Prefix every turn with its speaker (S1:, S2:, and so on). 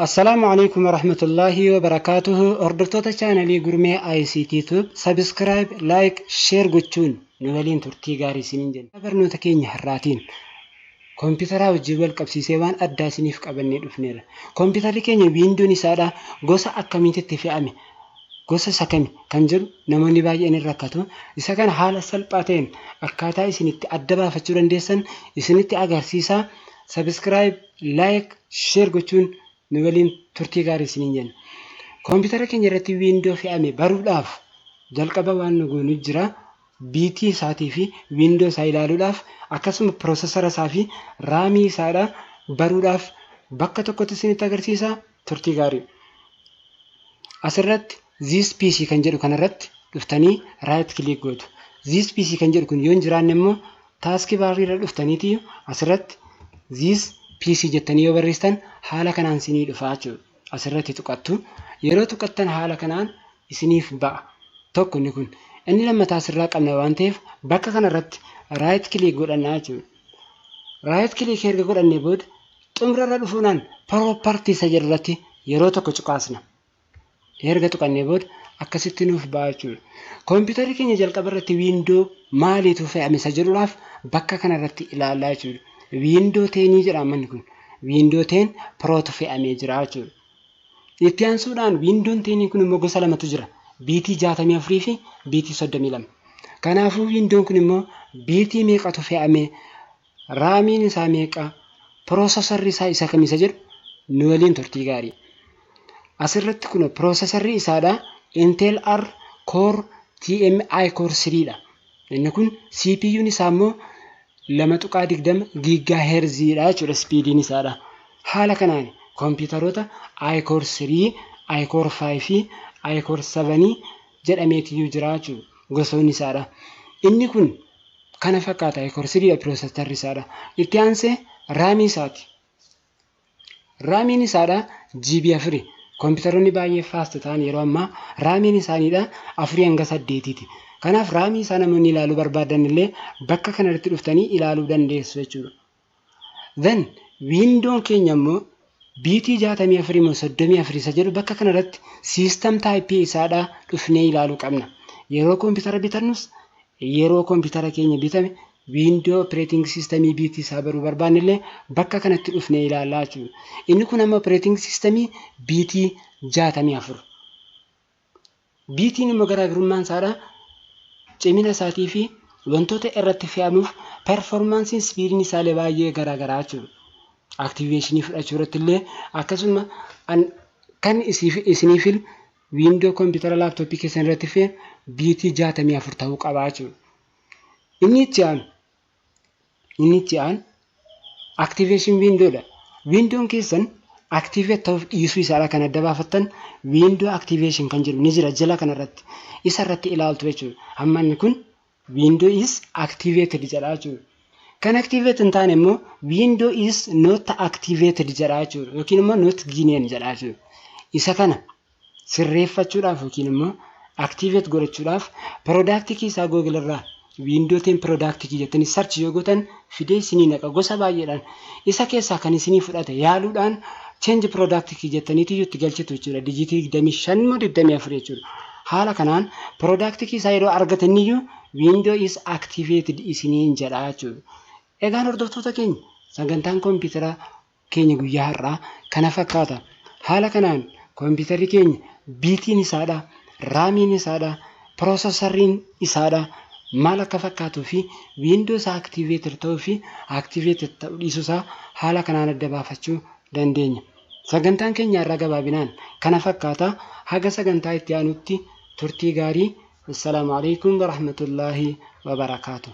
S1: Assalaamu alaikum warahmatullaahi wabarakaatuhu. Hordoftoota chaanalii Gurmee ICT Tube, subscribe, like, share gochuun nu waliin turtii gaarii isiniin jenna. Barnoota keenya har'aatiin koompitaraa wajjin wal qabsiisee waan addaa isiniif qabannee dhufneerra. Koompitarri keenya Window'n isaadha gosa akkamiitti fe'ame, gosa isa kami kan jedhu namoonni baay'een hin rakkatu. Isa kana haala salphaa ta'een akkaataa isinitti adda baafachuu dandeessan isinitti agarsiisaa. Subscribe, like, share gochuun nu waliin turtii gaarii isiniin jenna. Koompitara keenya irratti Window fe'ame baruudhaaf jalqaba waan nu goonu jira. Biitii isaatii fi Window isaa ilaaluudhaaf, akkasuma processora isaa fi RAMii isaadha baruudhaaf bakka tokkotti isinitti agarsiisa, turtii gaarii. Asirratti This PC kan jedhu kanarratti dhuftanii right click gootu. This PC kan jedhu kun yoo hin jiraanne immoo task barii irra dhuftaniiti asirratti This PC jettanii yoo barreessitan haala kanaan isinii dhufa jechuudha. Asirratti tuqattu. Yeroo tuqattan haala kanaan isiniif ba'a. Tokko inni kun. Inni lammataa asirraa qabna waan ta'eef bakka kanarratti right click godhannaa jechuudha. Right click erga godhannee booda xumurarra dhufuudhaan property isa jedhu irratti yeroo tokko cuqaasna. Erga tuqannee booda akkasitti nuuf ba'a jechuudha. Koompiitarri keenya jalqaba irratti Window maaliitu fe'ame isa jedhuudhaaf bakka kanarratti ilaallaa jechuudha. Window 10 jedhama manni kun. Window 10 Protu fe'amee jira jechuudha. Itti aansuudhaan Window'n 10 kun immoo gosa lamatu jira. Bitii 64 fi bitii 32. Kanaafuu Window'n kun immoo bitii meeqatu fe'ame, RAMiin isaa meeqa, processorri isaa isa kam isa jedhu nu waliin turtii gaarii. Asirratti kun processorri isaadha Intel R Core TM i Core 3 dha. Inni kun CPU'n isaa immoo 2.20 gigahertziidha jechuudha speediin isaadha. Haala kanaan kompiitaroota iCore 3, iCore 5 fi iCore 7 jedhameetiyyuu jira jechuudha gosoonni isaadha. Inni kun kana fakkaata, iCore 3 dha processorri isaadha. Itti aansee RAMii isaati. RAMiin isaadha GB 4. Kompiitaroonni baay'ee fast ta'an yeroo ammaa RAMiin isaaniidha 4 hanga 8ti. Kanaaf RAMii isaa namoonni ilaaluu barbaadan illee bakka kanarratti dhuftanii ilaaluu dandeessu jechuudha. Then Window'n keenya immoo bitii 64 moo 34 isa jedhu bakka kanarratti system typeii isaadha dhufnee ilaaluu qabna. Yeroo kompiitara bitannus, yeroo kompiitara keenya bitame Window operating systemii bitii isaa baruu barbaanne illee bakka kanatti dhufnee ilaallaa jechuudha. Inni kun amma operating systemii bitii 64. Bitiin immoo garaagarummaan isaadha cimina isaatii fi wantoota irratti fe'amuuf performanceiin, speediin isaallee baay'ee garaagaraa jechuudha. Activationii fudhachuu irratti illee akkasuma kan isinii filu Window kompiitara laptopii keessan irratti fe'e bitii 64 ta'uu qaba jechuudha. Inni itti aanu activation Windowdha. Window'n keessan activate ta'uuf dhiisuu isaadha kan adda baafattan Window activation kan jedhu ni jira jala kanarratti. Isa irratti ilaaltu jechuudha. Amma inni kun Window is activated jedha jechuudha. Kan activate hin taane immoo Window is not activated jedha jechuudha. Yookiin immoo not genuine jedha jechuudha. Isa kana sirreeffachuudhaaf yookiin immoo activate godhachuudhaaf product key isaa Google irraa Window 10 product key jettanii search yoo gootan fidee isinii naqa gosa baay'eedhaan. Isa keessaa kan isinii fudhate yaaluudhaan change product key jettaniitu itti galchitu jechuudha. Digitii 25 moo 24 jechuudha. Haala kanaan product key isaa yeroo argataniyyuu Window is activated isiniin jedha jechuudha. Egaan hordoftoota keenya, sagantaan kompiitara keenya guyyaa har'aa kana fakkaata. Haala kanaan kompiitarri keenya bitiin isaadha, RAMiin isaadha, processoriin isaadha maal akka fakkaatuu fi Window isaa activated ta'uu fi activated ta'uu dhiisuu isaa haala kanaan adda baafachuu dandeenya. Sagantaan keenya har'aa gabaabinaan kana fakkaata. Haga sagantaa itti aanutti turtii gaarii. Assalaamu alaikum warahmatullaahi wabarakaatu.